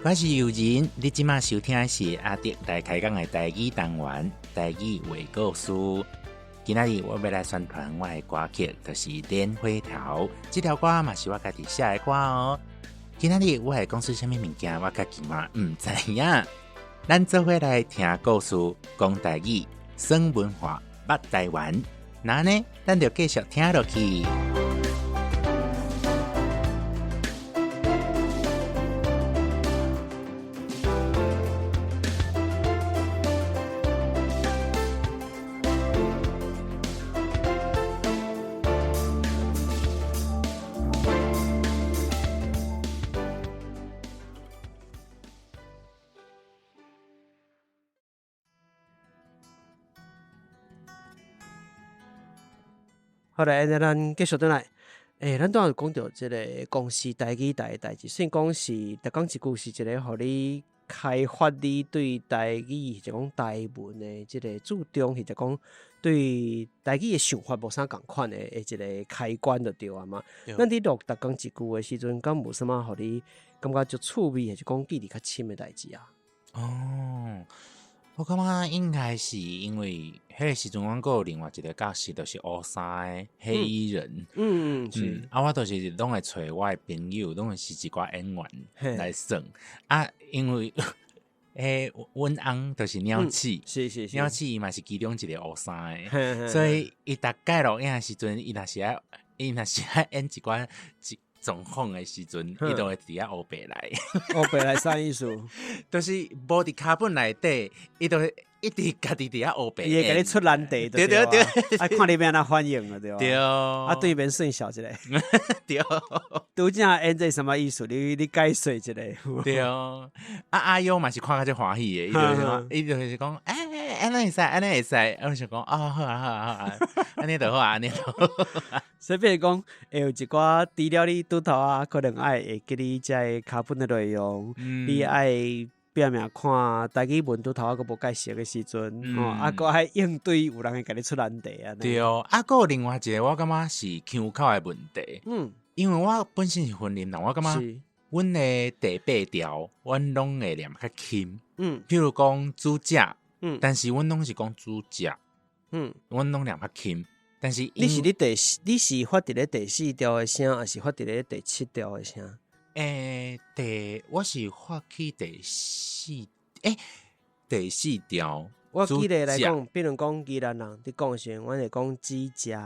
我是尤仁，你這馬收聽的是阿德來開講的台語單元，台語話故事。今仔日我欲來宣傳我的歌曲，就是《蓮花頭》。這條歌嘛是我家己寫的歌哦。今仔日我會講出啥物物件，我家己嘛毋知影。咱做伙來聽故事，講台語，耍文化，捌台灣。那呢，咱就繼續聽落去。好來，按呢咱繼續轉來。欸，咱拄仔有講著這個公視台語台的代誌，雖然講是逐工一句是一個予你開發你對台語或者講台文的這個注重，或者講對台語的想法無啥仝款的一個開關就對啊嘛。咱佇錄逐工一句的時陣，敢無啥物予你感覺足趣味，還是講記憶較深的代誌啊？哦。我感覺應該是因為彼個時陣，阮閣有另外一個角色，就是烏衫的黑衣人。啊，我就是攏會揣我的朋友，攏會是一寡演員來耍。啊，因為彼阮翁就是鳥鼠，鳥鼠伊嘛是其中一個烏衫的，所以伊逐擺錄影的時陣，伊若是愛演一寡一狀況的時陣，伊就會佇遐烏白來。烏白來啥意思？就是無佇腳本內底，伊就會一直家己佇遐烏白。伊會共你出難題，對對對，啊，看你欲按怎反應了，對。對。啊，對面算笑一下。對。拄才演這啥物意思？你解說一下。對。啊，阿優嘛是看甲足歡喜的，伊就是講，欸，按呢會使，按呢會使，我就講，哦，好啊，好啊，好啊，按呢就好啊，按呢就好。所以變成講，會有一寡除了你拄頭仔，可能愛會記你這个腳本的內容，你愛拼命看台語文拄頭仔閣無介熟的時陣，吼，啊，閣愛應對有人會共你出難題按呢。對，啊，閣有另外一個，我感覺是腔口的問題。因為我本身是雲林人，我感覺阮的第八調，阮攏會念較輕。譬如講主食，但是阮攏是講主食。阮攏念較輕。但是你是咧第四，你是發佇咧第四調的聲，還是發佇咧第七調的聲？欸，我是發去第四，欸，第四調。我舉例來講，比如講宜蘭人佇講的時陣，阮會講煮食。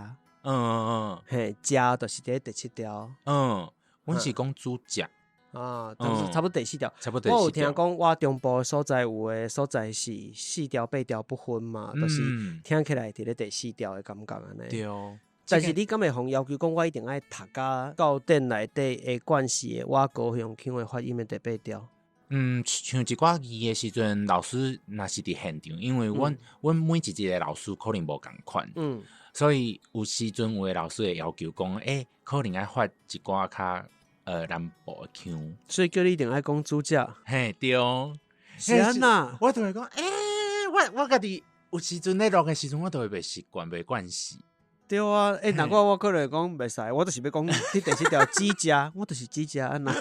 嘿，食就是佇咧第七調。嗯，阮是講煮食。啊，差不多第四調。差不多。我有聽講，我中部的所在有的所在是四調八調不分嘛，就是聽起來佇咧第四調的感覺按呢。對。但是你敢會予要求講，我一定愛讀甲教典內底的慣勢的我高雄腔的發音的第八調？嗯，像一寡字的時陣，老師若是佇現場，因為阮每一個老師可能無仝款，所以有時陣有的老師會要求講，欸，可能愛發一寡較南部的腔，所以叫你一定愛講主食。嘿，對，是按怎？我就會講，欸，我家己有時陣咧錄的時陣，我都會袂習慣，袂慣勢。對啊，欸，若我可能講袂使，我就是欲講你第七條煮食，我就是煮食按怎？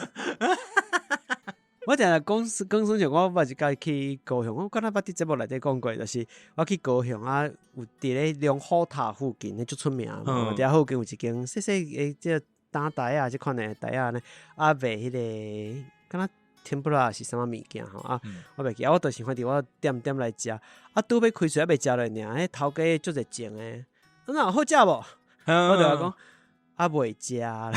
我定定講講算像我捌一擺去高雄，我敢若捌佇節目內底講過，就是我去高雄啊，有佇咧龍虎塔附近，彼足出名嘛，佇遐附近有一間細細的這個擔台仔，這款的台仔呢，啊賣彼個敢若天婦羅是啥物物件吼啊，我袂記，啊我就是反正我點點來食，啊拄欲開喙猶未食落爾，彼頭家足熱情的，啊若有好食無？我就共伊講啊袂食啦。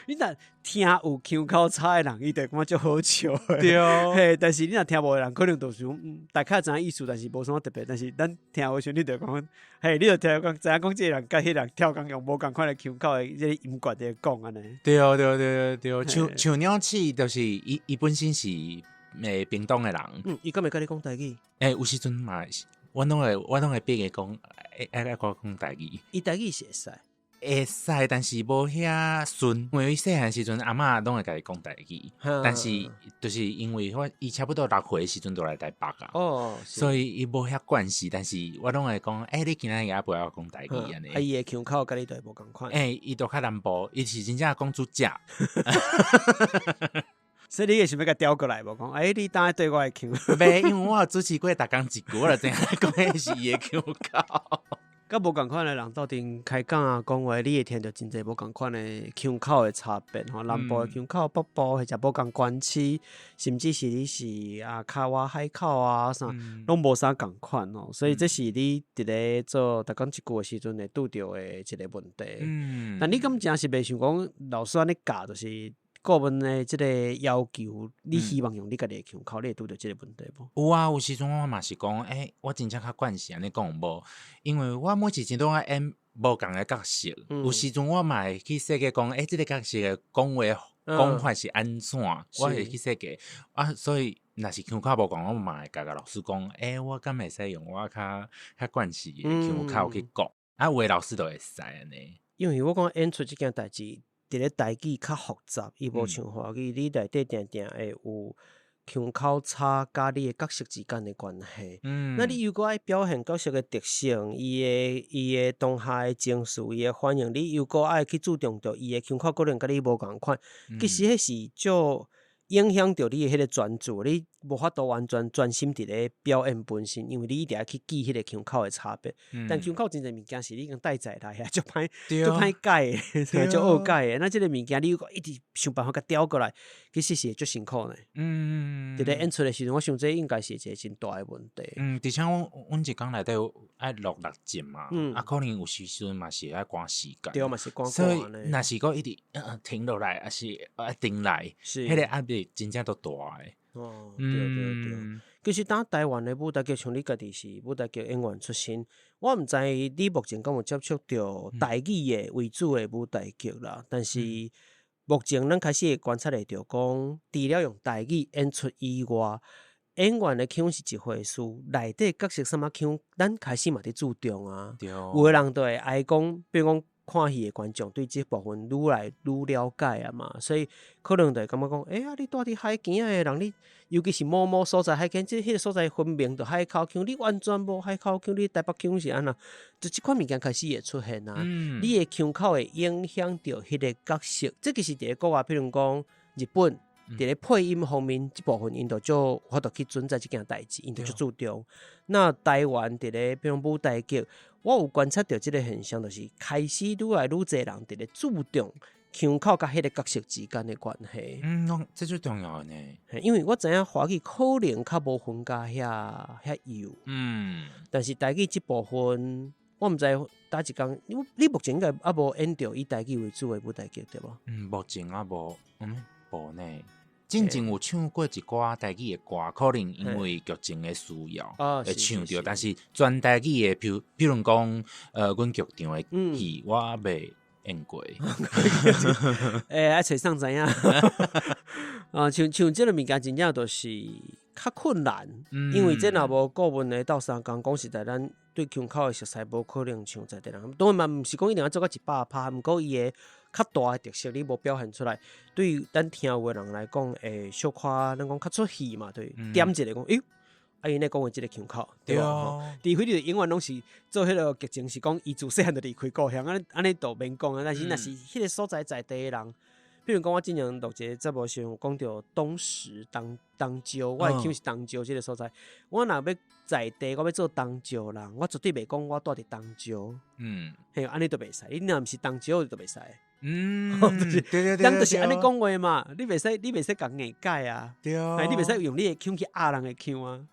你若聽有腔口差的人，伊就會感覺足好笑的。對。嘿，但是你若聽無的人，可能就是講，大概知影意思，但是無啥特別。但是咱聽有時陣，你就講，嘿，你就聽講，知影講這个人佮彼人跳工用無仝款的腔口的這个音調佇講按呢。對對對對對，像鳥鼠就是伊本身是屏東的人。嗯，伊敢會佮你講台語？欸，有時陣嘛是，阮攏會逼伊講，愛愛我講台語。伊台語是會使。會使，但是無遐順，因為細漢時陣阿嬤攏會共伊講台語，但是就是因為我伊差不多6歲的時陣就來台北啊，所以伊無遐慣勢，但是我攏會講，欸，你今仔日猶袂曉講台語按呢。啊，伊的腔口佮你就會無仝款。欸，伊就較南部，伊是真正講主食。所以你會想欲共調過來無？講，欸，你當下對我的腔。袂，因為我有主持過逐工一句，我就知影講彼是伊的腔口。佮無仝款的人鬥陣開講啊，講話，你會聽著真濟無仝款的腔口的差別吼。南部的腔口，北部或者無仝縣市，甚至是你是啊，跤灣海口啊啥，攏無啥仝款哦。所以這是你佇咧做逐工一句的時陣會拄著的一個問題。但你敢真是袂想講老師按呢教，就是顧問的這個要求，你希望用你家己的腔口，你會拄著這個問題無？有啊，有時陣我嘛是講，欸，我真正較慣勢按呢講無，因為我每一次都愛演無仝的角色，有時陣我嘛會去設計講，欸，這個角色的講話講法是按怎，我會去設計啊，所以若是腔口無仝，我嘛會共老師講，欸，我敢會使用我較較慣勢的腔口去講，啊，有的老師就會使按呢。因為我感覺演出這件代誌，佇咧台語較複雜，伊無像華語，你內底定定會有腔口差佮你的角色之間的關係。那你如果愛表現角色的特性，伊的當下的情緒，伊的反應，你又閣愛去注重著伊的腔口可能佮你無仝款，其實彼是足影響著你的彼個專注，你無法度完全專心佇咧表演本身，因為你一定愛去記彼個腔口的差別。但腔口真濟物件是你已經帶在內啊，足歹足歹改的，足惡改的。那這個物件你又閣一直想辦法共調過來，其實是會足辛苦呢。佇咧演出的時陣，我想這應該是一個真大的問題。嗯，而且阮阮一工內底愛錄六集嘛，啊，可能有時陣嘛是愛趕時間，對，嘛是趕所以若是閣一直停落來，抑是愛停來，彼個壓力真正足大的。哦，對對對。其實當台灣的舞台劇，像你家己是舞台劇演員出身，我毋知你目前敢有接觸著台語的為主的舞台劇啦。但是目前咱開始會觀察會著講，除了用台語演出以外，演員的腔是一回事，內底角色啥物腔，咱開始嘛佇注重啊。有的人就會愛講，比如講看戲的觀眾對這部分愈來愈了解啊嘛，所以可能就會感覺講，欸啊，你住佇海墘仔的人，你尤其是某某所在海墘，這彼個所在分明就海口腔，你完全無海口腔，你台北腔是按怎？就這款物件開始會出現啊。你的腔口會影響著彼個角色，這其實佇咧國外，比如講日本，佇咧配音方面這部分，𪜶就足有法度去準在這件代誌，𪜶就足注重。那台灣佇咧，比如講舞台劇，我有觀察著這個現象，就是開始愈來愈濟人佇咧注重腔口佮彼個角色之間的關係。嗯，這最重要的呢。因為我知影華語可能較無分甲遐遐幼。但是台語這部分，我毋知佗一工，你目前應該猶無演著以台語為主的舞台劇對無？嗯，目前猶無，無呢。進前有唱過一寡台語的歌，可能因為劇情的需要會唱著，但是全台語的，比如講，阮劇場的戲，我猶未演過。欸，愛揣送知影。啊，像像這個物件，真正就是較困難，因為這若無顧問的鬥相共，講實在，咱對腔口的熟悉無可能像在地人。當然嘛，毋是講一定愛做到100%，毋過伊的較大的特色你無表現出來，對咱聽有的人來講，會小可咱講較出戲嘛，對，點一個講，欸，啊𪜶咧講的這個腔口，對無？除非你永遠攏是做彼個劇情，是講伊自細漢就離開故鄉，按呢按呢就免講啊。但是若是彼個所在在地的人，比如講我之前錄一個節目時，有講著東石東東石，我的腔是東石這個所在。我若欲在地，我欲做東石人，我絕對袂講我住佇東石。嘿，按呢就袂使。你若毋是東石，就袂使。就是人就是按呢講話嘛，你袂使共硬改啊。你袂使用你的腔去壓人的腔啊。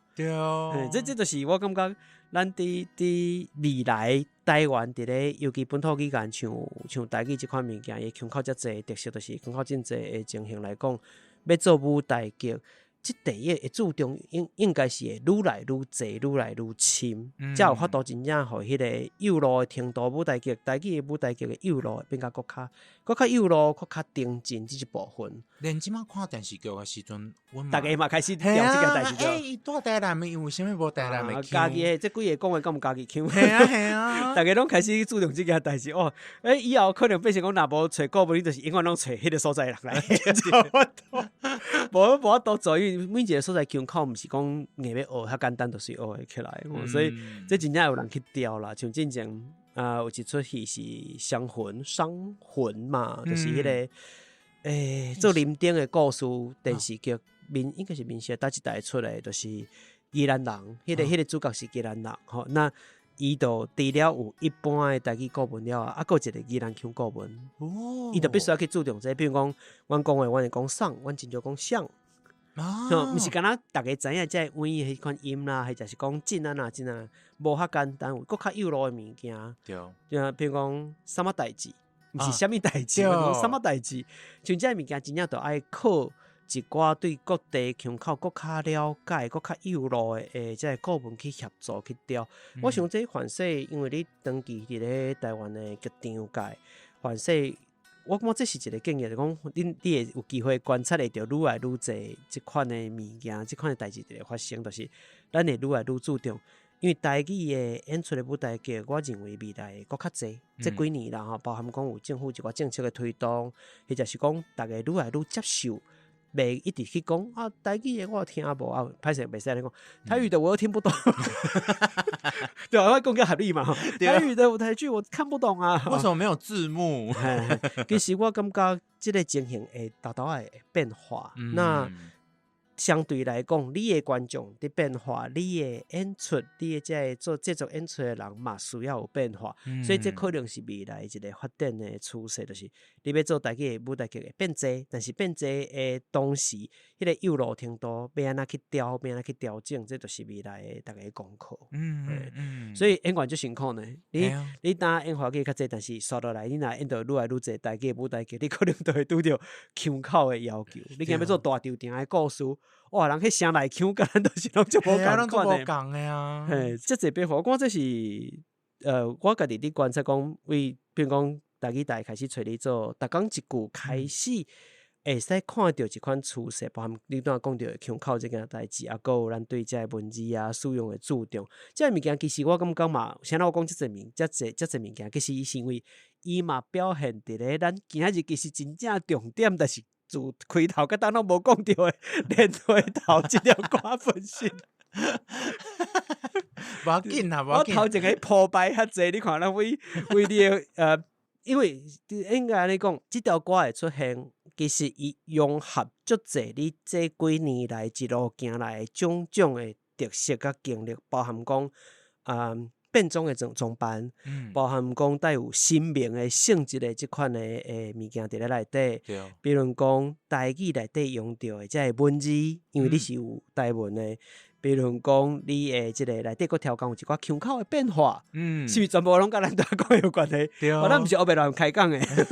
這就是我感覺，咱佇佇未來台灣佇咧，尤其本土語言像像台語這款物件，伊腔口遮濟特色，就是腔口真濟的情形來講，欲做舞台劇，這塊的注重應該是會愈來愈濟，愈來愈深，才有法度真正予彼個幼路的程度舞台劇，台語的舞台劇的幼路變甲閣較閣較幼路，閣較精進這一部分。連這馬看電視劇的時陣，逐家嘛開始調這件代誌。欸，伊蹛台南的，伊為啥物無台南的腔？家己的這幾个講話敢有家己腔？係啊係啊，逐家攏開始注重這件代誌哦。欸，以後可能變成講，若無揣顧問，你就是永遠攏揣彼个所在的人來。無無法度做，因為每一个所在腔口毋是講硬欲學遐簡單，就是學會起來。所以這真正有人去調啦。像進前啊，有一齣戲是《傷魂》，傷魂嘛，就是彼个做林丁的故事電視劇，民應該是民視佗一台出來，就是宜蘭人，彼个主角是宜蘭人吼。那伊就除了有一般的台語顧問了，啊，閣有一个宜蘭腔顧問，伊就必須愛去注重這個。比如講，阮講話，阮會講送，阮真少講像。毋是敢若逐家知影這个韻彼款音啦，或者是講進啊若進啊，無遐簡單，有閣較幼路的物件。對，比如講啥物代誌，毋是啥物代誌，啥物代誌，像這个物件真正著愛靠一寡對各地腔口閣較了解、閣較幼路的這个顧問去協助去調。我想這凡勢，因為你長期佇咧台灣的劇場界，凡勢。我感覺這是一個建議，就講你會有機會觀察會著愈來愈濟這款的物件，這款的代誌佇咧發生，就是咱會愈來愈注重，因為台語的演出的舞台劇，我認為未來會閣較濟。這幾年啦吼，包含講有政府一寡政策的推動，或者是講逐家愈來愈接受，袂一直去講啊，台語的我聽無啊，歹勢袂使按呢講，台語的我又聽不懂，對啊，我講較合理嘛。台語的舞台劇我看不懂啊，為什麼沒有字幕？其實我感覺這个情形會沓沓仔會變化。那相對來講，你的觀眾佇變化，你的演出，你的這个做製作演出的人嘛需要有變化，所以這可能是未來一个發展的趨勢，就是你欲做台語的舞台劇會變濟，但是變濟的同時，彼个幼路程度欲按怎去調，欲按怎去調整，這就是未來的逐家的功課。所以演員足辛苦呢，你當演華語較濟，但是紲落來，你若演著愈來愈濟台語的舞台劇，你可能就會拄著腔口的要求。你今欲做大稻埕的故事，哇，人彼聲內腔，佮咱都是攏足無仝款的。無仝的啊。嘿，遮濟變化，我感覺這是我家己佇觀察講，為比如講台語台開始揣你做，逐工一句開始會使看著一款趨勢，包含你拄仔講著的腔口這件代誌，啊，閣有咱對這个文字啊使用的注重，這个物件其實我感覺嘛，啥人我講遮濟物，遮濟遮濟物件，其實是因為伊嘛表現佇咧咱今仔日其實真正重點，就是自開頭到當攏無講著的蓮花頭這條歌本身。無要緊啦，無要緊。我頭前彼鋪排遐濟，你看咱為為你的因為應該按呢講，這條歌的出現，其實伊融合足濟你這幾年來一路行來的種種的特色佮經歷，包含講變裝的裝扮，包含講帶有神明的性質的這款的物件佇咧內底，比如講台語內底用著的這个文字，因為你是有台文的，比如講你的這个內底閣調工有一寡腔口的變化，是毋是全部攏佮咱拄仔講有關係？咱毋是烏白亂開講的，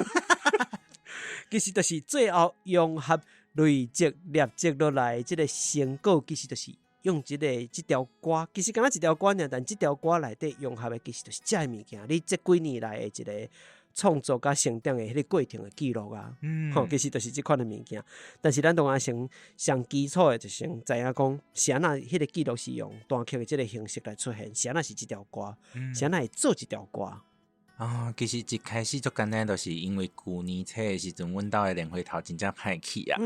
其實就是最後融合累積累積落來這个成果，其實就是用這个這條歌，其實敢若一條歌爾，但這條歌內底融合的其實就是這个物件。你這幾年來的一个創作佮成長的彼个過程的記錄啊，吼，其實就是這款的物件。但是咱當然先上基礎的，就先知影講是按怎彼个記錄是用單曲的這个形式來出現，是按怎是這條歌，是按怎會做這條歌。啊，其實一開始足簡單，就是因為舊年初的時陣，阮兜的蓮花頭真正歹去啊。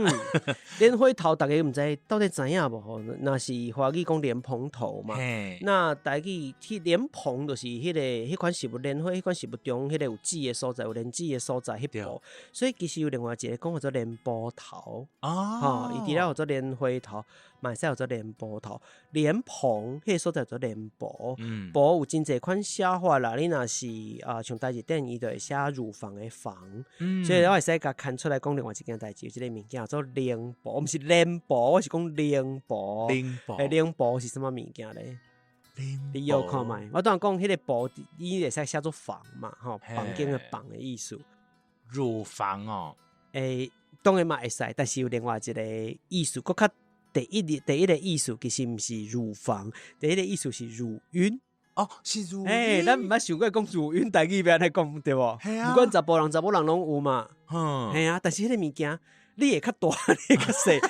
蓮花頭逐家毋知到底知影無吼？若是華語講蓮蓬頭嘛，那台語去蓮蓬就是彼个彼款食物，蓮花彼款食物中，彼个有籽的所在，有蓮子的所在，彼部。所以其實有另外一个講叫做蓮波頭。吼，伊除了叫做蓮花頭，嘛會使叫做蓮波頭。蓮蓬彼个所在叫做蓮蓬。蓬有真濟款寫法啦，你若是啊，像台字典，伊就會寫乳房的房，所以我會使共牽出來講另外一件代誌，這个物件叫做靈婆，毋是蓮婆，我是講靈婆。靈婆。欸，靈婆是啥物物件咧？你搖看覓？我拄仔講彼个婆，伊會使寫做房嘛，吼，房間的房的意思。乳房哦。欸，當然嘛會使，但是有另外一个意思，閣較第一个意思其實毋是乳房，第一个意思是乳暈。哦，是乳暈。欸，咱毋捌想過講乳暈台語欲按呢講對無？毋管查埔人查某人攏有嘛。嘿啊，但是彼个物件，你會較大，你會較細。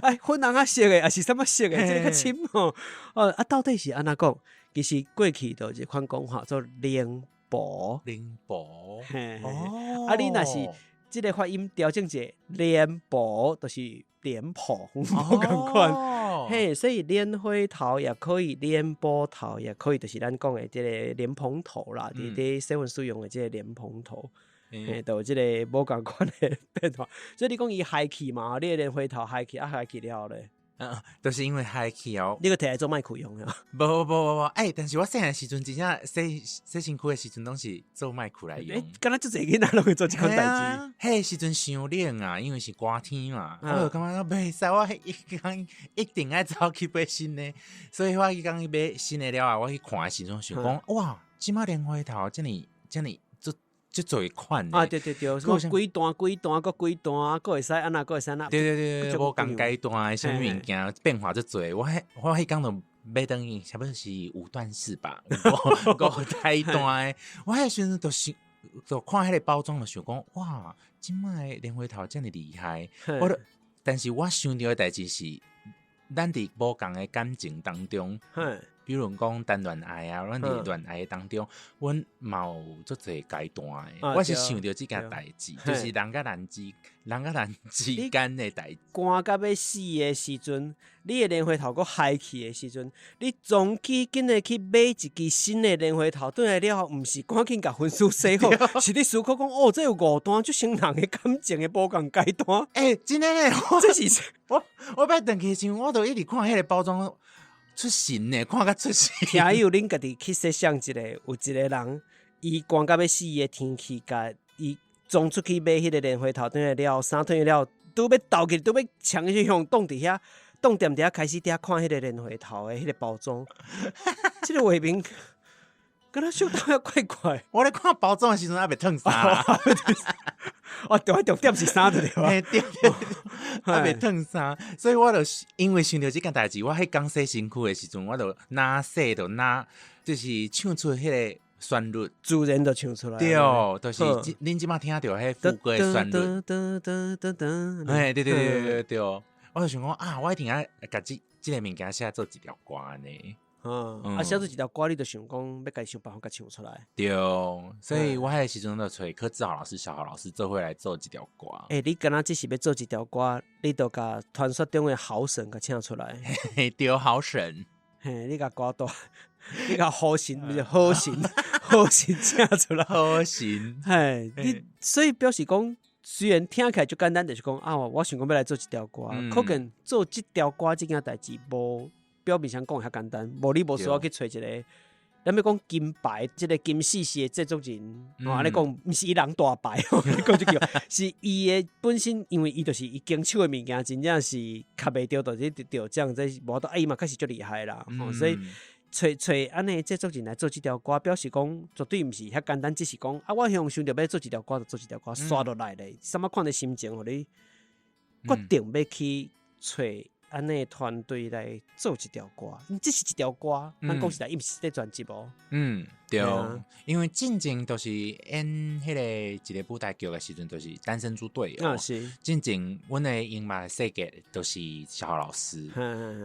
哎，粉紅仔色的，抑是啥物色的，這个較深吼。哦，啊，到底是按怎講？其實過去就這款講法做靈婆。靈婆。嘿，哦。啊，你若是這个發音調整者，蓮婆就是臉譜，無仝款。嘿，所以蓮花頭也可以，蓮波頭也可以，就是咱講的這个蓮蓬頭啦，佇洗身軀用的這个蓮蓬頭。嘿，就有這个無仝款的變化。所以你講伊害去嘛？你的蓮花頭害去啊，害去了後咧？嗯，就是因為害去哦。你閣提來做麥克用啊？無無無無，欸，但是我細漢時陣真正洗洗身軀的時陣，攏是做麥克來用。敢若足濟囡仔攏會做這款代誌。彼時陣傷冷啊，因為是寒天嘛，我就感覺袂使，我彼工一定愛走去買新的。所以我彼工去買新的了後，我去看的時陣，想講哇，這擺蓮花頭遮爾遮爾。足濟款啊！對對對，什麼幾段幾段，閣幾段，閣會使按怎，閣會使按怎。對對對，無仝階段的啥物物件變化足濟。我彼工就買轉去，差不多是五段式吧，五階段的。我彼時陣就想，就看彼个包裝，就想講哇，這擺的蓮花頭遮爾厲害。我就，但是我想著的代誌是，咱佇無仝的感情當中。比如講談戀愛啊，阮佇戀愛當中，阮嘛有足濟階段的。我是想著這件代誌，就是人佮人之人佮人之間的代誌。寒甲欲死的時陣，你的蓮花頭閣害去的時陣，你總去緊的去買一支新的蓮花頭，轉來了後，毋是趕緊共身軀洗好，是你思考講哦，這有五段足傷人的感情的無仝階段。欸，真的呢，這是我欲轉去的時陣，我就一直看彼个包裝。出神呢，看甲出神。聽友恁家己去設想一下，有一个人，伊寒甲欲死的天氣，共伊衝出去買彼个蓮花頭，轉來了，衫褪了，拄欲倒去，拄欲衝去向擋佇遐，擋踮佇遐開始佇遐看彼个蓮花頭的彼个包裝，這个畫面，敢若小可怪怪。我咧看包裝的時陣猶未褪衫。哦，對，重點是衫對吧？對對，猶未褪衫，所以我就因為想著這件代誌，我彼工洗身軀的時陣，我就哪洗就哪，就是唱出彼个旋律，自然就唱出來。對，就是恁這擺聽著彼副歌的旋律。哎，對對對對對，我就想講啊，我一定愛共這這个物件寫做一條歌呢。啊，寫做一條歌，你就想講欲共想辦法共唱出來。對，所以我彼個時陣就揣柯志豪老師、小豪老師做伙來做一條歌。欸，你敢若只是欲做一條歌，你就共傳說中的豪神共請出來。對，豪神。嘿，你共歌大，你共好神，毋是好神，好神請出來。好神。嘿，你所以表示講，雖然聽起來足簡單，就是講啊，我想講欲來做一條歌，可見做這條歌這件代誌無表面上講遐簡單，無你無需要去揣一个，咱欲講金牌，這个金絲絲的製作人，按呢講，毋是伊人大牌，你講這句，是伊的本身，因為伊就是伊經手的物件，真正是較袂著，就是得獎，這是無法度，啊，伊嘛確實足厲害啦，所以揣揣按呢製作人來做這條歌，表示講絕對毋是遐簡單，只是講啊，我向想著欲做一條歌，就做一條歌，煞落來咧，啥物款的心情，予你決定欲去揣按呢團隊來做一條歌，這是一條歌，咱講實在，伊毋是咧專輯哦。嗯，對，因為進前就是演彼个一个舞台劇的時陣，就是單身豬隊友。啊，是。進前阮的音樂設計都是小豪老師，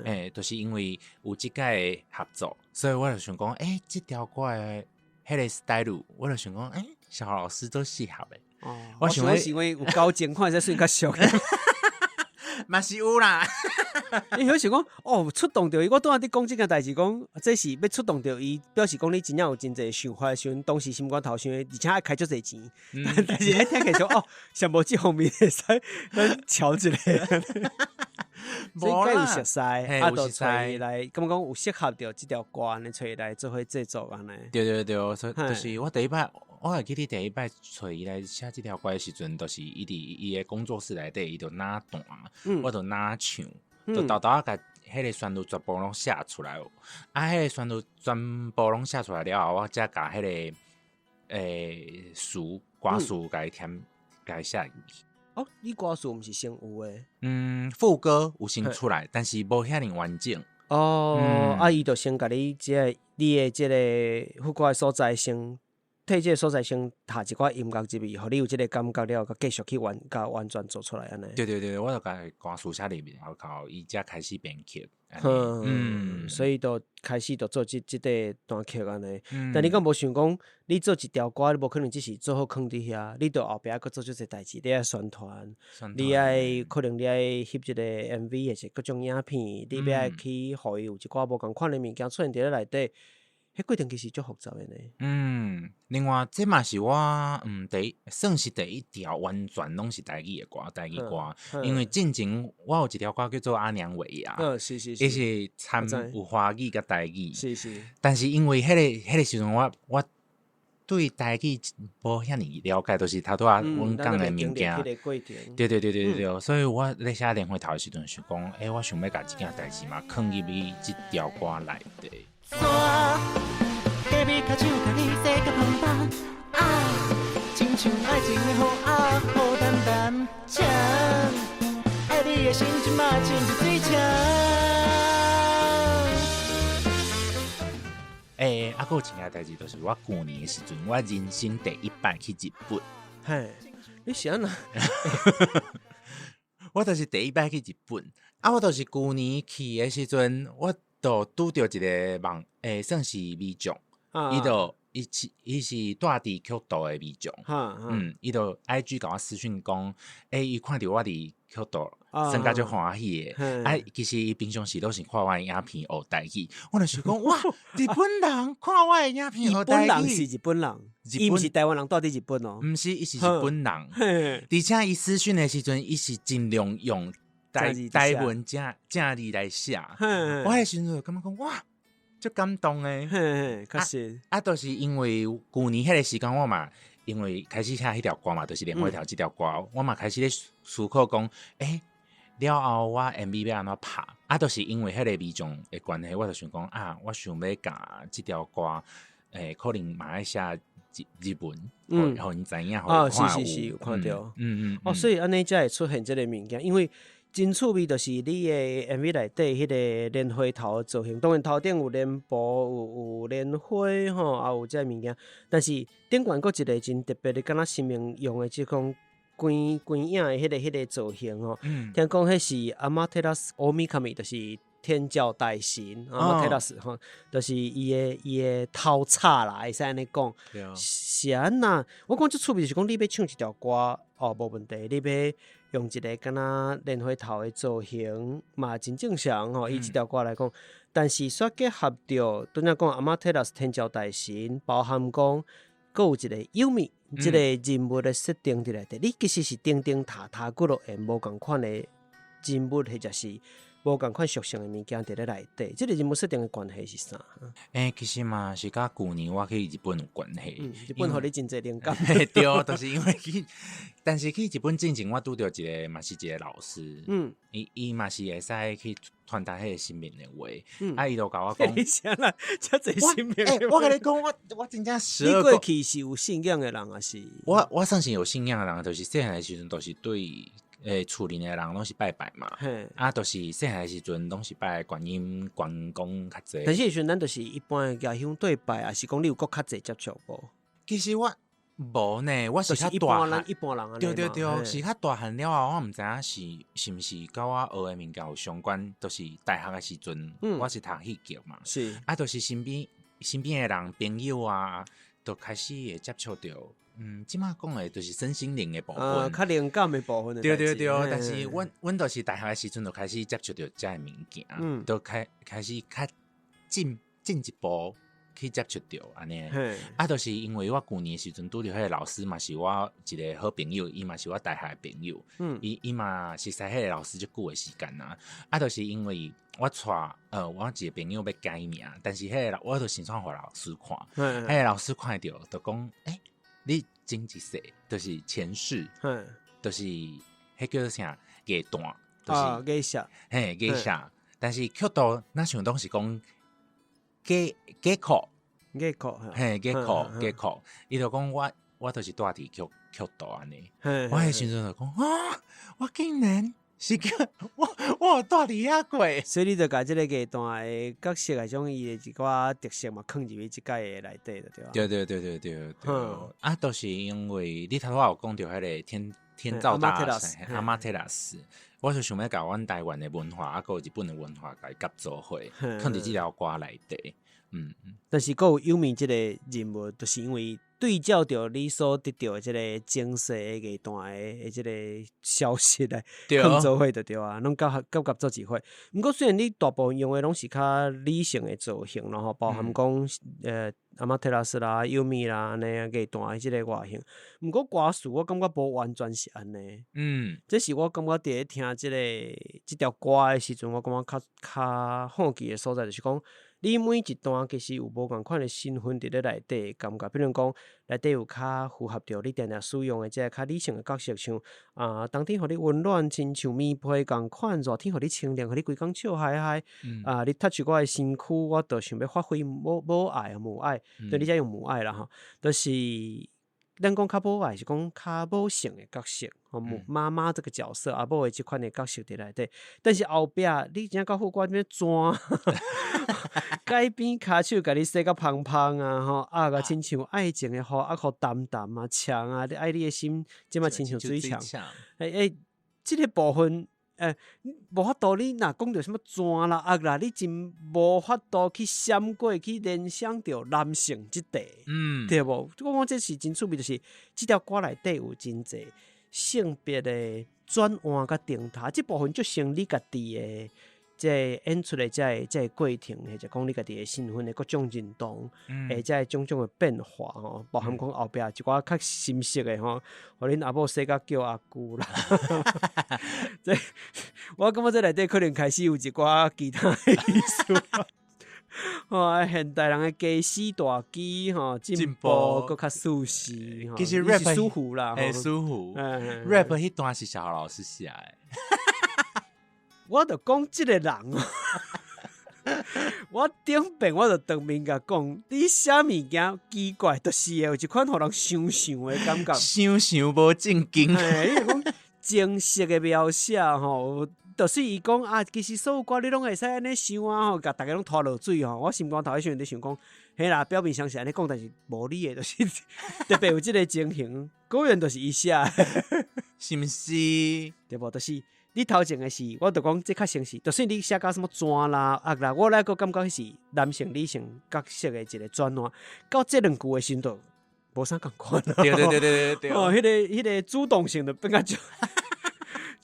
欸，就是因為有這屆的合作，所以我就想講，欸，這條歌的彼个 style，我就想講，欸，小豪老師做適合的。哦，我想是因為有交情，看起來算較熟。嘛是有啦，你想講哦，觸動著伊，我拄仔佇講這件代誌，講這是欲觸動著伊，表示講你真正有真濟想法，想當時心肝頭想的，而且愛開足濟錢，但是聽起來說哦，上無這方面會使咱喬一下，所以該有熟似，啊，就揣伊來，感覺講有適合著這條歌，按呢揣伊來做伙製作按呢。對對對，所以就是我第一擺。我會記得第一擺揣伊來寫這條歌的時陣，就是伊佇伊的工作室內底，伊就哪彈，我就哪唱，就沓沓仔共彼个旋律全部攏寫出來。啊，彼个旋律全部攏寫出來了後，我才共彼个詞歌詞共伊添，共伊寫入去。哦，你歌詞毋是先有的？嗯，副歌有先出來，但是無遐爾完整。哦，啊，伊就先共你這個你的這個副歌的所在先，替這個所在先插一寡音樂入去，予你有這個感覺了後，閣繼續去完，共完全做出來按呢。對對對，我就共歌詞寫入面，然後伊才開始編曲。所以就開始就做這這塊單曲按呢。但你敢無想講，你做一條歌，你無可能只是做好囥佇遐，你著後壁閣做足濟代誌，你愛宣傳，你愛可能你愛翕一個 MV，或是各種影片，你欲愛去予伊有一寡無仝款的物件出現佇咧內底，彼過程其實足複雜的呢。嗯，另外這嘛是我第一算是第一條完全攏是台語的歌，台語歌。因為進前我有一條歌叫做《阿娘尾牙》，伊是摻有華語佮台語，但是因為彼個時陣我對台語無遐爾了解，就是頭拄仔阮講的物件。對對對對對，所以我咧寫蓮花頭的時陣想講，欸，我想欲共這件代誌嘛，囥入去這條歌內底。隔壁跤手共你洗甲芳芳啊，親像愛情的雨仔，雨澹澹，戕愛你的心這馬親像水牆。欸，啊，閣有一件代誌，就是我舊年的時陣，我人生第一擺去日本。嘿，你是按怎？我就是第一擺去日本，啊，我就是舊年去的時陣，我就拄著一個網，欸，算是微將，伊就伊是伊是住佇京都的微將，伊就 IG 共我私訊講，欸，伊看著我佇京都，算甲足歡喜的，啊，其實伊平常時攏是看我的影片學台語，我就想講，哇，日本人看我的影片學台語，日本人是日本人，伊毋是台灣人住佇日本哦，毋是，伊是日本人，而且伊私訊的時陣，伊是盡量用台文正正字來寫，我彼時陣就感覺講，哇，足感動的，確實，啊，就是因為舊年彼個時間，我嘛因為開始寫彼條歌嘛，就是蓮花頭這條歌，我嘛開始咧思考講，欸，了後我 MV 欲按怎拍？啊，就是因為彼個微將的關係，我就想講啊，我想欲共這條歌，欸，可能嘛愛寫日文，予𪜶知影，啊，是是是，有看著，哦，所以按呢才會出現這個物件，因為真趣味，就是你的 MV 內底彼個蓮花頭的造型，當然頭頂有蓮蓬，有蓮花吼，也有這個物件。但是頂懸閣一個真特別的，敢若神明用的這種鬼鬼影的彼個造型吼。聽講彼是阿馬特拉斯歐米卡米，就是天照大神阿馬特拉斯吼，就是伊的頭插啦，會使按呢講。是按怎？我講足趣味，就是講你欲唱一條歌哦，無問題，你欲用一個敢若蓮花頭的造型嘛，真正常吼。以這條歌來講，但是煞結合著，拄才講阿馬特拉斯天照大神，包含講閣有一個幽米這個人物的設定佇內底，你其實是頂頂塔塔幾落個無仝款的人物，或者是無仝款屬性的物件佇咧內底，這個人物設定的關係是啥？欸，其實嘛是佮舊年我去日本有關係。日本予你真濟靈感。對，就是因為去，但是去日本進前，我拄著一個嘛是一個老師，伊嘛是會使去傳達彼個神明的話，啊，伊就共我講，你啥啦？遮濟神明的話。欸，我共你講，我真正12 你過去是有信仰的人，還是？我算是有信仰的人，就是細漢的時陣，就是對。欸，厝裡的人攏是拜拜嘛，啊，就是細漢的時陣攏是拜觀音、關公較濟。但是彼時陣咱就是一般的舉香對拜，還是講你有閣較濟接觸無？其實我無呢，我是較大漢，一般人對對對，是較大漢了後，我毋知影是毋是佮我學的物件有相關，就是大學的時陣，我是讀戲劇嘛，是啊，就是身邊的人朋友啊，就開始會接觸著。這馬講的就是身心靈的部分，較靈感的部分的。對對對，但是阮就是大學的時陣就開始接觸著這个物件，就開始較進一步去接觸著按呢。啊，就是因為我舊年的時陣拄著彼個老師嘛，是我一個好朋友，伊嘛是我大學的朋友，伊嘛熟似彼個老師足久的時間啊。啊，就是因為我帶我一個朋友欲改名，但是彼個我就先創予老師看，彼個老師看著就講，欸，你前一世就是前世，就是彼叫做啥？月旦，就是月下，嘿，月下。但是曲度若像拢是講假曲，假曲，嘿，假曲，假曲。伊就講我就是住佇曲度按呢。我彼時陣就講啊，我竟然是叫我有蹛佇遐過。所以你就共這个樂團的角色來種伊的一寡特色嘛，囥入去這屆的內底就對啊。對對對對對對。啊，都是因為你頭拄仔有講著彼个天照大神阿馬特拉斯，我就想欲共阮台灣的文化，啊，閣有日本的文化共伊結做伙，囥佇這條歌內底。但是閣有有名這个人物，就是因為對照著你所得著的這个前世的樂團的這个消息來囥做伙就對啊，攏結合做一伙。毋過雖然你大部分用的攏是較理性的造型咯吼，包含講阿馬特拉斯啦、優米啦按呢樂團的這个外形，毋過歌詞我感覺無完全是按呢。這是我感覺佇咧聽這條歌的時陣，我感覺較好奇的所在，就是講你每一段其實有無仝款的身份佇咧內底的感覺，比如講內底有較符合著你定定使用的這个較理性的角色，像啊冬天予你溫暖，親像棉被仝款；熱天予你清涼，予你規工笑嗨嗨。啊，你 touch 我的身軀，我就想欲發揮母愛母愛，對，你遮用母愛啦吼，就是咱講較母愛是講較母性的角色，吼母媽媽這個角色，阿母的這款的角色佇內底。但是後壁你真正到副歌欲怎，改變跤手共你洗甲芳芳啊吼，啊共親像愛情的雨，啊予澹澹啊戕啊，你愛你的心這馬親像水牆。欸欸，這个部分無法度，你若講著啥物泉啦、壓啦，你真無法度去閃過去聯想著男性這塊，對無？我講這是真趣味，就是這條歌內底有真濟性別的轉換佮頂頭，這部分就像你家己的這個演出的這個過程，或者講你家己的身份的各種認同，或者種種的變化吼，包含講後壁一寡較深色的吼，予恁阿母洗甲叫阿舅啦。這我感覺這內底可能開始有一寡其他的意思。吼，現代人的家私大機吼，進步閣較舒適。其實 rap 舒服啦，舒服。rap 彼段是小豪老師寫的。我就講這個人，我頂遍我就當面共講，你寫物件奇怪，就是會有一款予人想想的感覺，想想無正經。你講情色的描寫吼，就是伊講啊，其實所有歌你攏會使按呢想啊吼，共逐家攏拖落水吼。我心肝頭彼時陣佇想講，嘿啦，表面上是按呢講，但是無你的，就是特別有這個情形，果然就是伊寫的，是毋是？對無？就是你頭前的是，我就講這較像是，就算你寫甲啥物泉啦、壓啦，我來閣感覺是男性、女性角色的一個轉換。到這兩句的時陣，就無啥仝款。對對對對對對。哦，彼個主動性就變較足，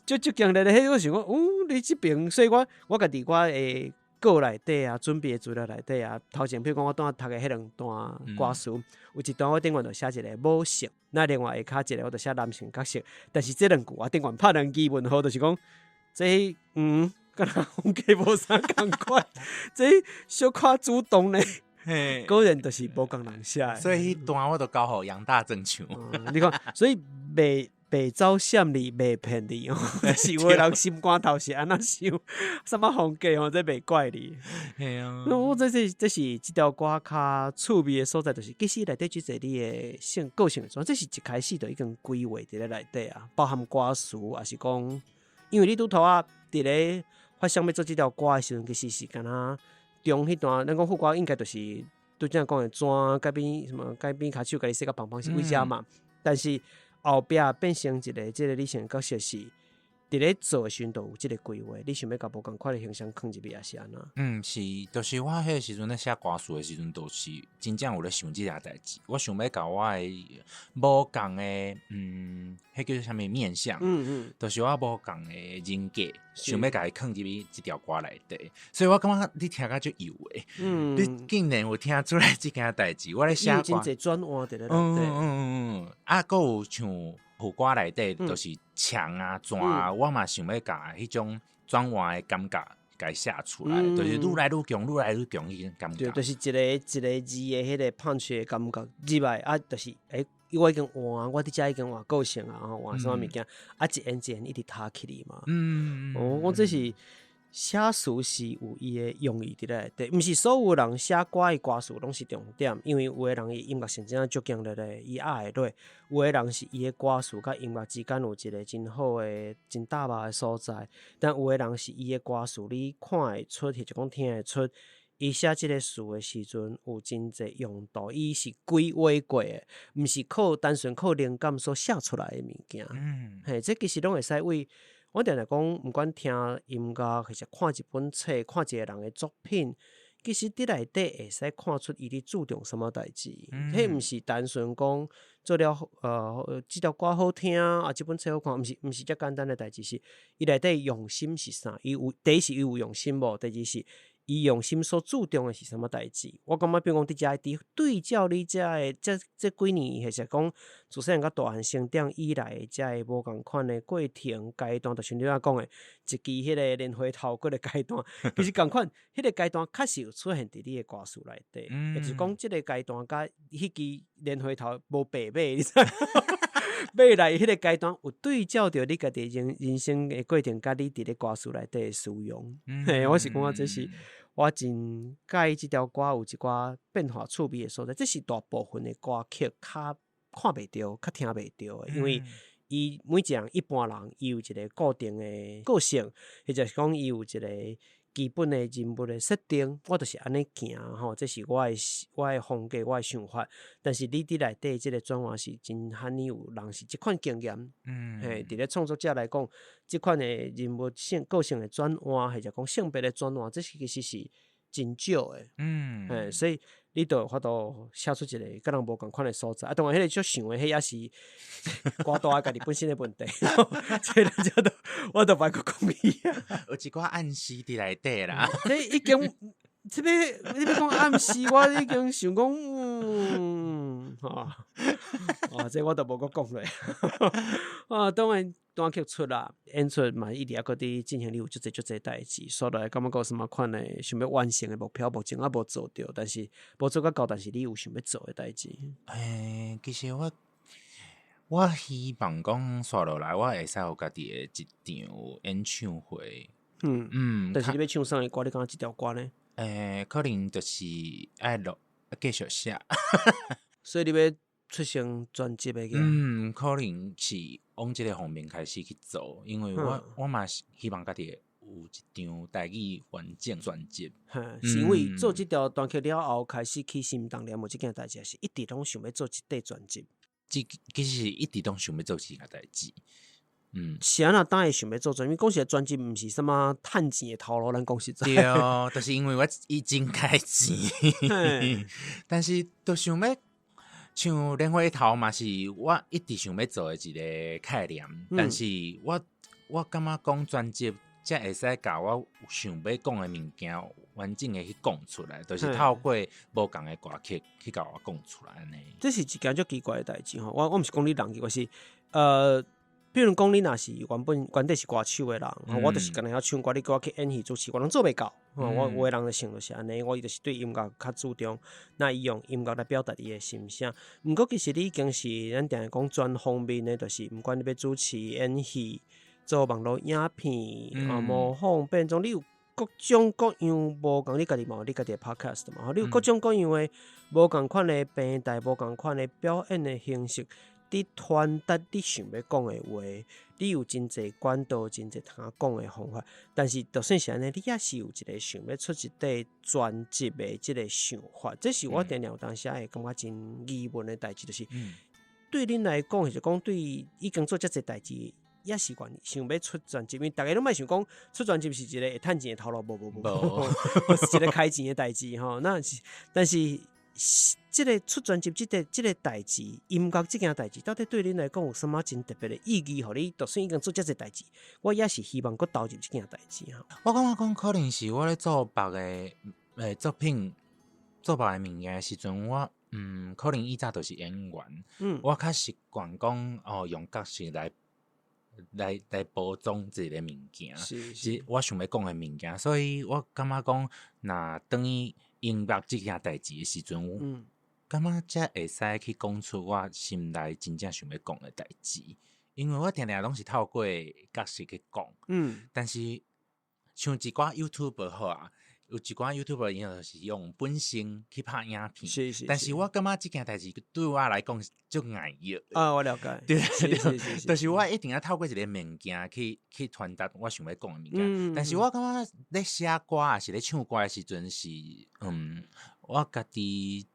足足強烈的。彼我想講，哦，你這邊，所以我家己我的稿內底啊，準備的資料內底啊，頭前比如講我拄仔讀的彼兩段歌詞，有一段我頂懸就寫一個母性，那另外下跤一個我就寫男性角色。但是這兩句我頂懸拍兩支問號，就是講這敢若風格無啥仝款，這小可主動呢，果然就是無仝人寫的。所以彼段我都交予楊大正唱。你看，所以袂走閃你，袂騙你哦，是有的人心肝頭是按怎想，啥物風格吼，這袂怪你。嘿啊，我這是這條歌較趣味的所在，就是其實內底真濟你的性個性的轉，這是一開始就已經規劃佇咧內底啊，包含歌詞，也是講，因為你拄頭仔佇咧發想欲做這條歌的時陣，其實是敢若中彼段，咱講副歌應該就是拄才講的怎改變什麼改變跤手，共你洗甲芳芳是為遮嘛，但是後壁變成一個這個女性角色是佇咧做的時陣就有這個規劃，你想欲共無仝款的形象囥入去，抑是按怎？嗯，是，就是我彼個時陣咧寫歌詞的時陣，就是真正有咧想這件代誌。我想欲共我的無仝的，彼叫做啥物面向？就是我無仝的人格，想欲共伊囥入去這條歌內底。所以我感覺你聽甲足油的，你竟然有聽出來這件代誌。我咧寫歌，真濟轉換佇咧內底。啊，閣有像副歌內底，就是牆啊、泉啊，我嘛想欲共彼種轉換的感覺，共伊寫出來，就是愈來愈強、愈來愈強彼種感覺。對，就是一个一个字的彼個 punch 的感覺入來啊，就是欸，我已經換，我佇遮已經換個性啊，換啥物物件，啊，一緣一緣一直拖起來嘛。哦，我這是寫詞是有伊的用意佇內底，毋是所有人寫歌的歌詞攏是重點，因為有的人伊音樂性真正足強烈的，伊壓會落；有的人是伊的歌詞佮音樂之間有一個真好的、真搭肉的所在，但有的人是伊的歌詞你看會出，或者講聽會出，伊寫這個詞的時陣有真濟用途，伊是規劃過的，毋是靠單純靠靈感所寫出來的物件。嘿，這其實攏會使為。我定定講，毋管聽音樂，或者看一本冊，看一個人的作品，其實佇內底會使看出伊佇注重啥物代誌。彼毋是單純講做了這條歌好聽啊，這本冊好看，毋是遮簡單的代誌，是伊內底用心是啥？伊有第一是伊有用心無？第二是伊用心所注重的是啥物代誌？我感覺比如講佇遮佇對照你遮的這幾年，或者講自細漢甲大漢成長以來，遮的無仝款的過程階段，就像你仔講的，一支彼個蓮花頭過的階段，其實仝款，彼個階段確實有出現佇你的歌詞內底，也就是講這個階段佮彼支蓮花頭無白買，你知無？買來彼個階段有對照著你家己人生的過程，佮你佇咧歌詞內底的使用。嘿，我是感覺這是我真佮意這條歌有一寡變化趣味的所在，這是大部分的歌曲較看袂著、較聽袂著的，因為伊每一個人一般人伊有一個固定的個性，或者是講伊有一個基本的人物的設定，我就是按呢行吼，這是我的風格，我的想法。但是你佇內底這個轉換是真罕有人是這款經驗，嘿，佇咧創作者來講，這款的人物性個性的轉換，或者講性別的轉換，這是其實是真少的，嘿，所以你就有法度寫出一個佮人無仝款的所在。啊，當然，彼個足像的，彼也是歌大家己本身的問題。這個這都我都袂閣講伊啊。有一寡暗示佇內底啦。這已經，這個你欲講暗示，我已經想講，吼，哦，這我都無閣講落。啊，當然單曲出啦，演出嘛一直猶閣佇進行，你有足濟足濟代誌，煞落來感覺閣有啥物款的想欲完成的目標，目前猶無做著，但是無做甲到，但是你有想欲做的代誌。欸，其實我希望講煞落來，我會使有家己的一場演唱會。但是你欲唱啥物歌？你感覺這條歌呢？欸，可能就是愛錄繼續寫。所以你欲出成專輯的？嗯，可能是往這個方面開始去做，因為我嘛是希望家己有一張台語完整專輯。是因為做這條單曲了後，開始起心動念有這件代誌，還是一直攏想欲做這塊專輯？這其實一直攏想欲做這件代誌。是按怎當會想欲做專輯？因為講實在專輯毋是啥物趁錢的頭路，咱講實在。對，就是因為我已經開錢，但是都想欲像蓮花頭嘛，是我一直想欲做的一個概念。但是我感覺講專輯才會使共我想欲講的物件完整的去講出來，就是透過無仝的歌曲去共我講出來呢。這是一件足奇怪的代誌吼。我毋是講你人奇怪，是比如講你若是原本原底是歌手的人，我就是干焦曉唱歌，你叫我去演戲主持，我攏做袂到。我有的人的性就是按呢，我伊就是對音樂較注重，那伊用音樂來表達伊的心聲。毋過其實你已經是咱定定講全方面的，就是毋管你欲主持、演戲、做網路影片、啊模仿變裝，你有各種各樣無仝，你家己嘛有你家己的 podcast 嘛，你有各種各樣的無仝款的平台，無仝款的表演的形式，佇傳達你想欲講的話，你有真濟管道，真濟通講的方法。但是就算是按呢，你猶是有一個想欲出一塊專輯的這個想法，這是我定定有當時會感覺真疑問的代誌，就是對恁來講，或者講對已經做遮濟代誌，猶是願想欲出專輯，因為逐家攏莫想講出專輯是一個會趁錢的頭路，無無無，是一個開錢的代誌吼。那是，但是這個出專輯，這個代誌，音樂這件代誌，到底對恁來講有啥物真特別的意義？予你就算已經做遮濟代誌，我猶是希望閣投入這件代誌吼。我感覺講可能是我咧做別个作品，做別个物件的時陣，我可能以早就是演員，我較習慣講哦，用角色來包裝一個物件，是我想欲講的物件，所以我感覺講，若轉去音樂這件代誌的時陣，感覺才會使去講出我心內真正想欲講的代誌，因為我定定攏是透過角色去講，但是像一寡 YouTuber 好啊，有一寡 YouTuber 伊就是用本身去拍影片，但是我感覺這件代誌對我來講足礙意。啊，我了解。對對，就是我一定要透過一个物件去傳達我想欲講的物件。但是我感覺咧寫歌抑是咧唱歌的時陣是，我家己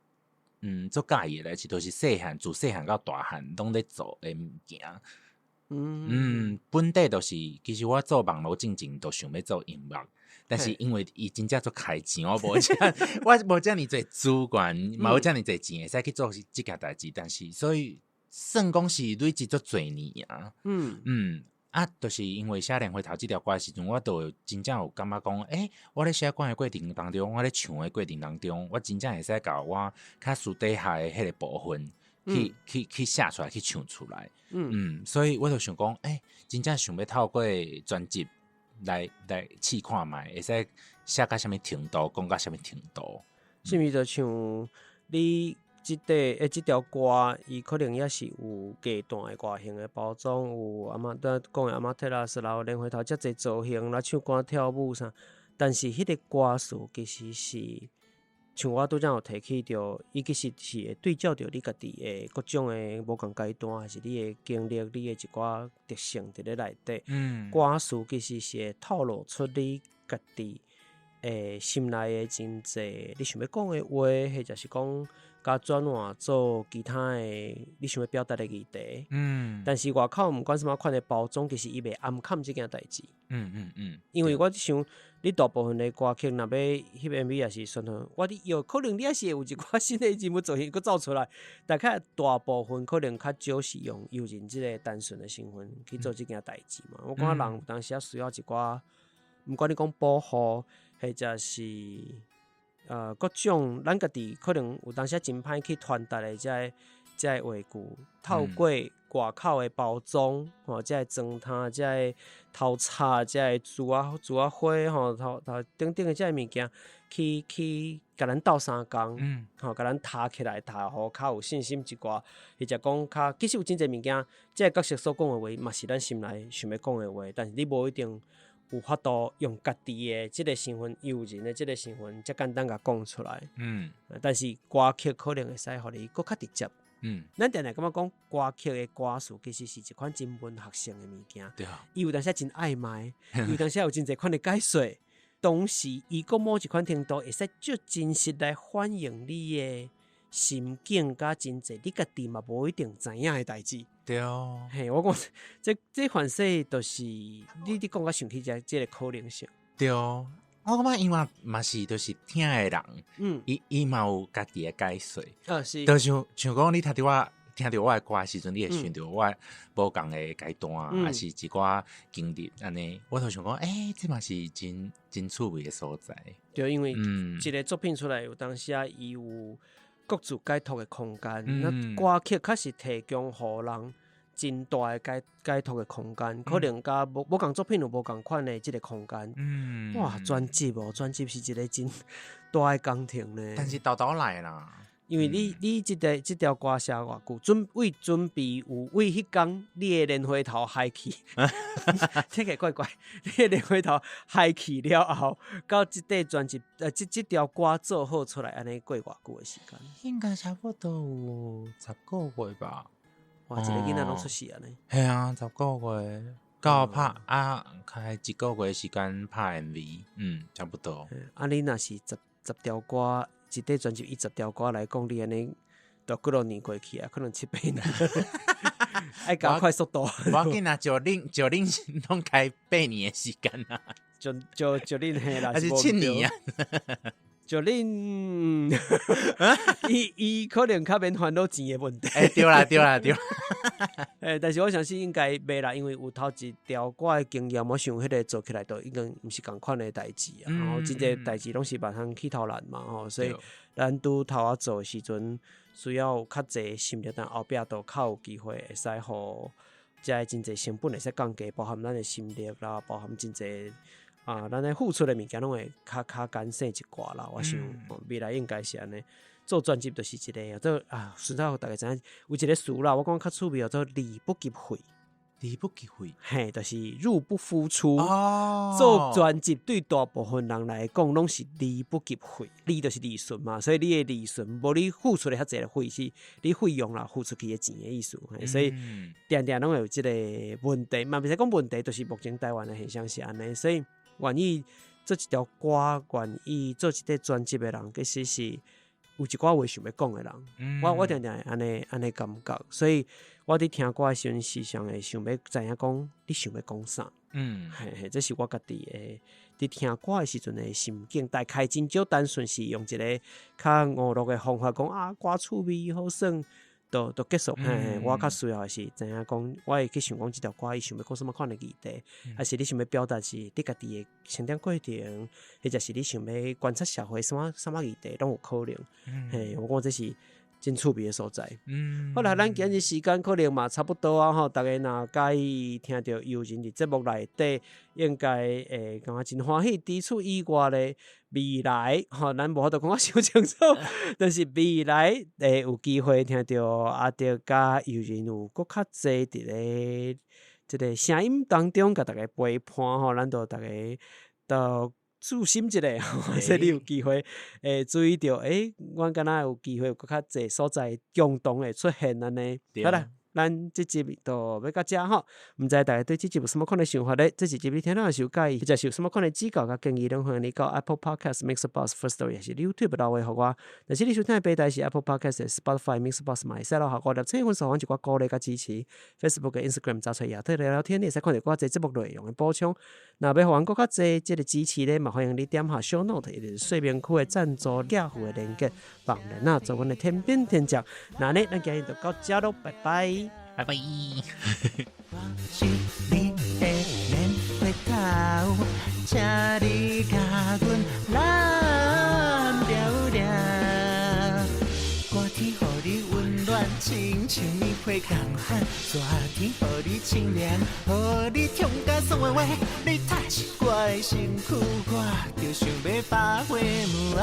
足佮意的代誌，就是細漢自細漢到大漢攏咧做的物件。本底就是，其實我做網路進前就想欲做音樂，但是因為伊真正足開錢，我無遮爾濟資源，嘛無遮爾濟錢會使去做這件代誌，但是所以算講是累積足濟年啊。啊，就是因為寫蓮花頭這條歌的時陣，我就真正有感覺講，我咧寫歌的過程當中，我咧唱的過程當中，我真正會使共我較私底下的彼个部分去寫出來，去唱出來。所以我就想講，真正想欲透過專輯來試看覓，會使寫到啥物程度，講到啥物程度。是毋是就像你這塊這條歌，伊可能也是有階段的外形的包裝，有阿媽拄講的阿媽特拉斯，然後蓮花頭遮濟造型，啦唱歌跳舞啥，但是彼个歌詞其實是像我拄才有提起著，伊其實是會對照著你家己的各種的無仝階段，還是你的經歷、你的一寡特性佇咧內底。歌詞其實是會透露出你家己的心內的真濟，你想欲講的話，或者是講共轉換做其他的你想欲表達的議題。但是外口毋管啥物款的包裝，其實伊袂掩蓋這件代誌。因為我想，你大部分的歌曲，若欲翕 MV 也是宣傳，我佇有可能你也是會有一寡新的人物造型閣走出來，但較大部分可能較少是用遊人這个單純的身份去做這件代誌嘛。我感覺人有當時仔需要一寡，毋管你講保護，或者是各種咱家己可能有當時真歹去傳達的這个話句，透過外口的包裝，吼，這个妝頭，這个頭插，這个珠仔花，吼，頭頭等等的這个物件，去共咱鬥相共，吼，共咱提起來，提予較有信心一寡，或者講較，其實有真濟物件，這个角色所講的話，嘛是咱心內想欲講的話，但是你無一定有法度用家己的這个身份，遊人的這个身份，遮簡單共講出來。但是歌曲可能會使予你閣較直接。咱定定感覺講歌曲的歌詞其實是一款真文學性的物件。伊有當時真曖昧，有當時有真濟款的解說，同時伊閣某一款程度會使足真實來反映你的心境，佮真濟你家己嘛無一定知影的代誌。嘿，我講這凡勢就是你講較想起這个可能性。對，我感覺因為嘛是就是聽的人，伊嘛有家己的解說。啊是。就像講你聽著我的歌的時陣，你會想著我無仝的階段，抑是一寡經歷按呢，我就想講，這嘛是真真趣味的所在。對，因為一个作品出來，有當時啊，伊有各自解讀的空間。那歌曲確實提供予人真大的解讀的空間，可能佮無仝作品有無仝款的這个空間。哇，專輯哦，專輯是一个真大的工程呢。但是沓沓來啦，因為你這條歌寫偌久，準備有為彼工你的蓮花頭嗨去，聽起來怪怪。你的蓮花頭嗨去了後，到這塊專輯，這條歌做好出來，按呢過偌久的時間？應該差不多有10個月吧。哇，一個囡仔攏出世按呢？嘿啊，10個月到拍啊，開一個月時間拍 MV，差不多。啊，你若是十條歌，一塊專輯以十條歌來講，你按呢都幾落年過去啊，可能七八年。愛加快速度。無要緊啊，就恁攏開八年的時間啊。就恁嘿啦，還是7年啊？就恁，伊可能較免煩惱錢的問題。對啦對啦對。但是我相信應該袂啦，因為有頭一條歌的經驗，我想彼个做起來都已經毋是仝款的代誌啊。吼，真濟代誌攏是別通去偷懶嘛吼，所以咱拄頭仔做的時陣，需要有較濟心力，但後壁都較有機會會使予遮的真濟成本會使降低，包含咱的心力啦，包含真濟啊，咱咧付出的物件攏會較簡省一寡啦。我想未來應該是按呢。做專輯就是一個叫做啊，實在予大家知影有一个詞啦，我感覺較趣味，叫做利不及費。利不及費。嘿，就是入不敷出。哦。做專輯對大部分人來講，攏是利不及費，利就是利潤嘛，所以你的利潤無你付出的遐濟的費是你費用啦，付出去的錢的意思。嘿，所以定定攏會有這個問題，嘛袂使講問題，就是目前台灣的現象是按呢，所以願意做一條歌，願意做一個專輯的人，其實是有一寡話想欲講的人。我定定會按呢按呢感覺，所以我佇聽歌的時陣，時常會想欲知影講你想欲講啥。嘿嘿，這是我家己的佇聽歌的時陣的心境。大概真少單純是用一個較娛樂的方法講啊，歌趣味好耍，就結束。嘿嘿，我較需要的是知影講，我會去想講這條歌伊想欲講啥物款的議題，還是你想欲表達是你家己的成長過程，或者是你想欲觀察社會啥物啥物議題，攏有可能。嘿，我感覺這是真趣味的所在。好啦，咱今日時間可能嘛差不多啊吼，大家若佮意聽著悠仁佇節目內底，應該會感覺真歡喜。除此以外咧，未來吼，咱無法度講甲傷清楚，但是未來會有機會聽著阿德佮悠仁有閣較濟佇咧這個聲音當中，共大家陪伴吼，咱就逐家都注心一下，所以你有機會會注意著，欸，阮敢若有機會有閣較濟所在共同會出現按呢。好啦，咱這集就欲到遮吼，毋知大家對這集有啥物款的想法咧？這一集你聽了是有佮意，或者是有啥物款的指教佮建議，攏歡迎你到 Apple Podcast、MixerBox、Firstory 抑是 YouTube 留言予我。若是你收聽的平台是 Apple Podcast、Spotify、MixerBox 嘛會使留下5粒星分數，予阮一寡鼓勵佮支持。Facebook、Instagram 查揣野兔聊聊天，你會使看著閣較濟節目內容的補充。若欲予阮閣較濟這個支持咧，嘛歡迎你點下 Show Note，伊就是說明區的贊助寄付的連結，放咱啊做阮的天兵天將。那呢，咱今日就到遮囉，拜拜。拜拜。我是你的蓮花頭，請你共阮攬牢牢。寒天予你溫暖，親像棉被仝款；熱天予你清涼，予你痛甲爽歪歪。你疼惜我的身軀，我就想欲把火愛。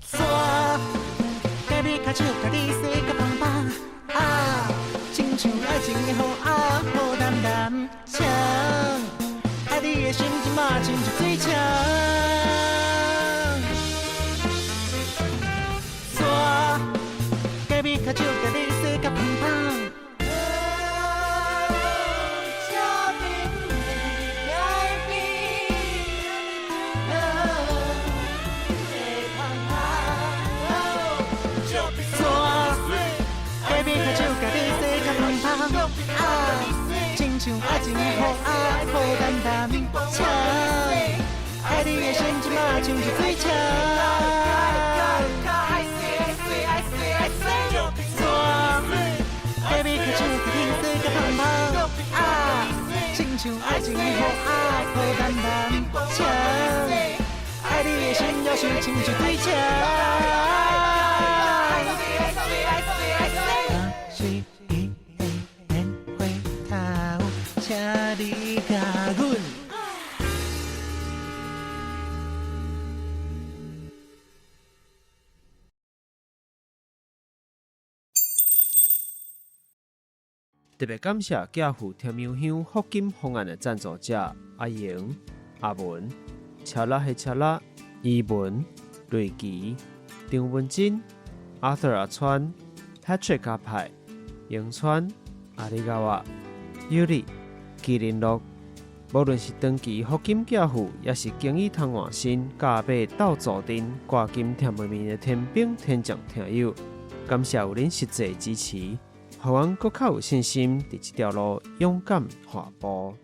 紙，隔壁跤手共你洗甲芳芳啊，親像愛情的雨仔，雨澹澹。請愛你的心這馬親像水槍。紙，隔壁跤手共你洗甲芳芳。照片的改變，紙，隔壁跤手共你洗甲芳芳啊，親像愛情的雨仔，雨澹澹。請愛你的心這馬親像水槍。紙，隔壁跤手共你洗甲芳芳啊，親像愛情的雨仔，雨澹澹。請愛你的心猶是親像水槍。我是你的蓮花頭，請你共阮。特別感謝寄付甜油香福金方案的贊助者阿瑩、阿文、車拉的車拉、伊文、瑞奇、張文珍、Arthur 阿川、Patrick 阿派、永川、阿里嘎哇、尤里、麒麟樂。無論是長期福金寄付，抑是經已通換新、加碼鬥助陣、掛金甜面面的天兵天將聽友，感謝有恁實際支持，予阮閣較有信心，佇這條路勇敢踏步。